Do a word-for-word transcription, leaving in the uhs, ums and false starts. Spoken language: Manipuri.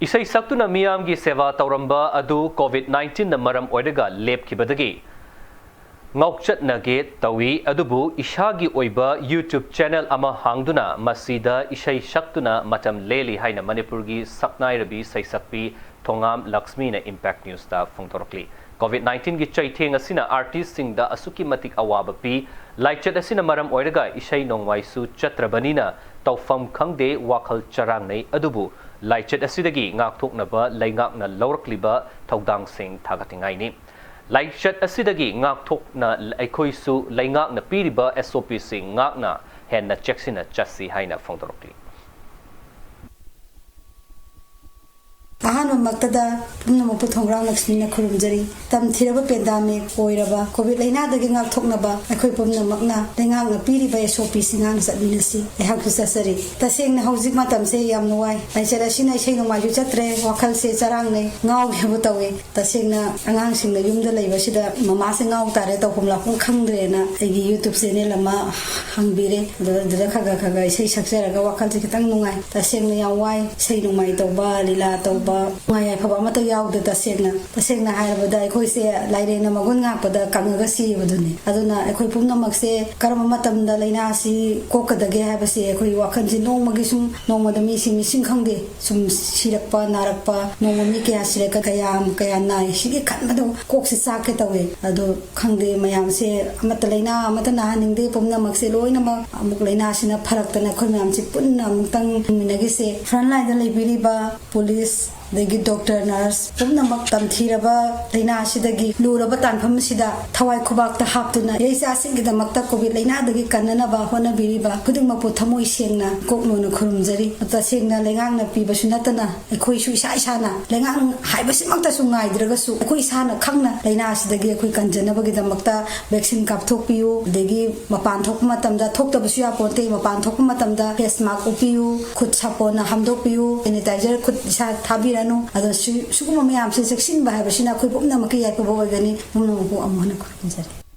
ꯏꯁꯩ ꯁꯛꯇꯨꯅ ꯃꯤꯌꯥꯝꯒꯤ ꯁꯦꯕꯥ ꯇꯧꯔꯝꯕ ꯑꯗꯨ ꯀꯣꯚꯤꯗ ꯅꯥꯏꯟꯇꯤꯟꯅ ꯃꯔꯝ ꯑꯣꯏꯔꯒ ꯂꯦꯞꯈꯤꯕꯗꯒꯤ ꯉꯥꯎꯆꯠꯅꯒꯦ ꯇꯧꯏ, ꯑꯗꯨꯕꯨ ꯏꯁꯥꯒꯤ ꯑꯣꯏꯕ YouTube ꯆꯦꯅꯦꯜ ꯑꯃ ꯍꯥꯡꯗꯨꯅ ꯃꯁꯤꯗ ꯏꯁꯩ ꯁꯛꯇꯨꯅ ꯃꯇꯝ ꯂꯦꯜꯂꯤ ꯍꯥꯏꯅ ꯃꯅꯤꯄꯨꯔꯒꯤ ꯁꯛꯅꯥꯏꯔꯕꯤ ꯁꯩꯁꯛꯄꯤ ꯊꯣꯉꯥꯝ ꯂꯛꯁꯃꯤꯅ Impact Newsꯇ ꯐꯣꯡꯗꯣꯔꯛꯂꯤ꯫ ꯀꯣꯚꯤꯗ ꯅꯥꯏꯟꯇꯤꯟꯒꯤ ꯆꯩꯊꯦꯡ ꯑꯁꯤꯅ ꯑꯥꯔꯇꯤꯁꯁꯤꯡꯗ ꯑꯁꯨꯛꯀꯤ ꯃꯇꯤꯛ ꯑꯋꯥꯕ ꯄꯤ꯫ ꯂꯥꯏꯆꯠ ꯑꯁꯤꯅ ꯃꯔꯝ ꯑꯣꯏꯔꯒ ꯏꯁꯩ ꯅꯣꯡꯃꯥꯏꯁꯨ ꯆꯠꯇ꯭ꯔꯕꯅꯤꯅ ꯇꯧꯐꯝ ꯈꯪꯗꯦ, ꯋꯥꯈꯜ ꯆꯔꯥꯡꯅꯩ꯫ ꯑꯗꯨꯕꯨ ꯂꯥꯏꯆꯠ ꯑꯁꯤꯗꯒꯤ ꯉꯥꯛꯊꯣꯛꯅꯕ ꯂꯩꯉꯥꯛꯅ ꯂꯧꯔꯛꯂꯤꯕ ꯊꯧꯗꯥꯡꯁꯤꯡ ꯊꯥꯒꯠꯅꯤꯡꯉꯥꯏꯅꯤ꯫ ꯂꯥꯏꯆꯠ ꯑꯁꯤꯗꯒꯤ ꯉꯥꯛꯊꯣꯛꯅ ꯑꯩꯈꯣꯏꯁꯨ ꯂꯩꯉꯥꯛꯅ ꯄꯤꯔꯤꯕ SOPꯁꯤꯡ ꯉꯥꯛꯅ ꯍꯦꯟꯅ ꯆꯦꯛꯁꯤꯟꯅ ꯆꯠꯁꯤ ꯍꯥꯏꯅ ꯐꯣꯡꯗꯣꯔꯛꯂꯤ꯫ ꯑꯍꯥꯟꯕꯃꯛꯇꯗ ꯄꯨꯝꯅꯃꯛꯄꯨ ꯊꯣꯡꯒ꯭ꯔꯥꯝ ꯂꯛꯁꯃꯤꯅ ꯈꯨꯔꯨꯝꯖꯔꯤ꯫ ꯇꯝꯊꯤꯔꯕ ꯄꯦꯟꯗꯥꯃꯤꯛ ꯑꯣꯏꯔꯕ ꯀꯣꯚꯤꯗ ꯂꯥꯏꯅꯥꯗꯒꯤ ꯉꯥꯛꯊꯣꯛꯅꯕ ꯑꯩꯈꯣꯏ ꯄꯨꯝꯅꯃꯛꯅ ꯂꯩꯉꯥꯛꯅ ꯄꯤꯔꯤꯕ SOPꯁꯤꯡ ꯉꯥꯛꯅ ꯆꯠꯃꯤꯟꯅꯁꯤ꯫ ꯑꯩꯍꯥꯛꯁꯨ ꯆꯠꯆꯔꯤ꯫ ꯇꯁꯦꯡꯅ ꯍꯧꯖꯤꯛ ꯃꯇꯝꯁꯦ ꯌꯥꯝ ꯅꯨꯡꯉꯥꯏ꯫ ꯂꯥꯏꯆꯠ ꯑꯁꯤꯅ ꯏꯁꯩ ꯅꯣꯡꯃꯥꯏꯁꯨ ꯆꯠꯇ꯭ꯔꯦ, ꯋꯥꯈꯜꯁꯦ ꯆꯔꯥꯡꯅꯩ, ꯉꯥꯎꯒꯦꯕꯨ ꯇꯧꯋꯦ꯫ ꯇꯁꯦꯡꯅ ꯑꯉꯥꯡꯁꯤꯡꯅ ꯌꯨꯝꯗ ꯂꯩꯕꯁꯤꯗ ꯃꯃꯥꯁꯦ ꯉꯥꯎ ꯇꯥꯔꯦ, ꯇꯧꯐꯝ ꯂꯥꯛꯐꯝ ꯈꯪꯗ꯭ꯔꯦꯅ ꯑꯩꯒꯤ YouTube ꯆꯦꯅꯦꯜ ꯑꯃ ꯍꯥꯡꯕꯤꯔꯦ꯫ ꯑꯗꯣ ꯑꯗꯨꯗ ꯈꯔ ꯈꯔ ꯈꯔ ꯈꯔ ꯏꯁꯩ ꯁꯛꯆꯔꯒ ꯋꯥꯈꯜꯁꯦ ꯈꯤꯇꯪ ꯅꯨꯡꯉꯥꯏ꯫ ꯇꯁꯦꯡꯅ ꯌꯥꯝ ꯋꯥꯏ꯫ ꯏꯁꯩ ꯅꯣꯡꯃꯥꯏ ꯇꯧꯕ, ꯂꯤꯂꯥ ꯇꯧꯕ, ꯅꯨꯡꯉꯥꯏ ꯌꯥꯏꯐꯕ ꯑꯃꯠꯇ ꯌꯥꯎꯗꯦ꯫ ꯇꯁꯦꯡꯅ, ꯇꯁꯦꯡꯅ ꯍꯥꯏꯔꯕꯗ ꯑꯩꯈꯣꯏꯁꯦ ꯂꯥꯏꯔꯦꯟꯅ ꯃꯒꯨꯟ ꯉꯥꯛꯄꯗ ꯀꯪꯉꯒ ꯁꯤꯕꯗꯨꯅꯤ꯫ ꯑꯗꯨꯅ ꯑꯩꯈꯣꯏ ꯄꯨꯝꯅꯃꯛꯁꯦ ꯀꯔꯝꯕ ꯃꯇꯝꯗ ꯂꯥꯏꯅꯥ ꯑꯁꯤ ꯀꯣꯛꯀꯗꯒꯦ ꯍꯥꯏꯕꯁꯦ ꯑꯩꯈꯣꯏ ꯋꯥꯈꯜꯁꯦ ꯅꯣꯡꯃꯒꯤ ꯁꯨꯝ, ꯅꯣꯡꯃꯗ ꯃꯤ ꯁꯤ ꯃꯤꯁꯤꯡ ꯈꯪꯗꯦ, ꯁꯨꯝ ꯁꯤꯔꯛꯄ, ꯅꯥꯔꯛꯄ, ꯅꯣꯡꯃ ꯃꯤ ꯀꯌꯥ ꯁꯤꯔꯛꯀ-, ꯀꯌꯥ, ꯀꯌꯥ ꯅꯥꯏ, ꯁꯤꯒꯤ ꯈꯟꯕꯗꯣ ꯀꯣꯛꯁꯦ ꯆꯥꯛꯀꯦ ꯇꯧꯋꯦ꯫ ꯑꯗꯣ ꯈꯪꯗꯦ, ꯃꯌꯥꯝꯁꯦ ꯑꯃꯠꯇ, ꯂꯥꯏꯅꯥ ꯑꯃꯠꯇ ꯅꯥꯍꯟꯅꯤꯡꯗꯦ꯫ ꯄꯨꯝꯅꯃꯛꯁꯦ ꯂꯣꯏꯅꯃꯛ ꯑꯃꯨꯛ ꯂꯥꯏꯅꯥꯁꯤꯅ ꯐꯔꯛꯇꯅ ꯑꯩꯈꯣꯏ ꯃꯌꯥꯝꯁꯦ ꯄꯨꯟꯅ ꯑꯃꯨꯛꯇꯪ ꯍꯤꯡꯃꯤꯟꯅꯈꯤꯁꯦ꯫ Front lineꯗ ꯂꯩꯕꯤꯔꯤꯕ ꯄꯨꯂꯤꯁ, ꯑꯗꯒꯤ ꯗꯣꯛꯇꯔ, ꯅꯔꯁ ꯄꯨꯝꯅꯃꯛ ꯇꯝꯊꯤꯔꯕ ꯂꯥꯏꯅꯥ ꯑꯁꯤꯗꯒꯤ ꯂꯨꯔꯕ ꯇꯥꯟꯐꯝ ꯑꯁꯤꯗ ꯊꯋꯥꯏ ꯈꯨꯕꯥꯛꯇ ꯍꯥꯞꯇꯨꯅ ꯏꯔꯩꯆꯥꯁꯤꯡꯒꯤꯗꯃꯛꯇ ꯀꯣꯚꯤꯗ ꯂꯥꯏꯅꯥꯗꯒꯤ ꯀꯟꯅꯅꯕ ꯍꯣꯠꯅꯕꯤꯔꯤꯕ ꯈꯨꯗꯤꯡꯃꯛꯄꯨ ꯊꯃꯣꯏ ꯁꯦꯡꯅ ꯀꯣꯛꯅꯣꯟꯅ ꯈꯨꯔꯨꯝꯖꯔꯤ꯫ ꯇꯁꯦꯡꯅ ꯂꯩꯉꯥꯛꯅ ꯄꯤꯕꯁꯨ ꯅꯠꯇꯅ ꯑꯩꯈꯣꯏꯁꯨ ꯏꯁꯥ ꯏꯁꯥꯅ ꯂꯩꯉꯥꯛ ꯍꯥꯏꯕꯁꯤꯃꯛꯇꯁꯨ ꯉꯥꯏꯗ꯭ꯔꯒꯁꯨ ꯑꯩꯈꯣꯏ ꯏꯁꯥꯅ ꯈꯪꯅ ꯂꯥꯏꯅꯥ ꯑꯁꯤꯗꯒꯤ ꯑꯩꯈꯣꯏ ꯀꯟꯖꯅꯕꯒꯤꯗꯃꯛꯇ vaccine ꯀꯥꯞꯊꯣꯛꯄꯤꯌꯨ, ꯑꯗꯒꯤ ꯃꯄꯥꯟ ꯊꯣꯛꯄ ꯃꯇꯝꯗ, ꯊꯣꯛꯇꯕꯁꯨ ꯌꯥꯄꯣꯟꯇꯦ, ꯃꯄꯥꯟ ꯊꯣꯛꯄ ꯃꯇꯝꯗ face mask ꯎꯞꯄꯤꯌꯨ, ꯈꯨꯠ ꯁꯥꯄꯣꯟꯅ ꯍꯥꯝꯗꯣꯛꯄꯤꯌꯨ, sanitizer ꯈꯨꯠ ꯏꯁꯥ ꯊꯥꯕꯤꯔꯅꯨ꯫ ꯑꯗꯣ ꯁꯤ-, ꯁꯤꯒꯨꯝꯕ ꯃꯌꯥꯝꯁꯦ ꯆꯦꯛꯁꯤꯟꯕ ꯍꯥꯏꯕꯁꯤꯅ ꯑꯩꯈꯣꯏ ꯄꯨꯝꯅꯃꯛꯀꯤ ꯌꯥꯏꯐꯕ ꯑꯣꯏꯒꯅꯤ꯫ ꯄꯨꯝꯅꯃꯛꯄꯨ ꯑꯃꯨꯛ ꯍꯟꯅ ꯈꯨꯔꯨꯝꯖꯔꯤ꯫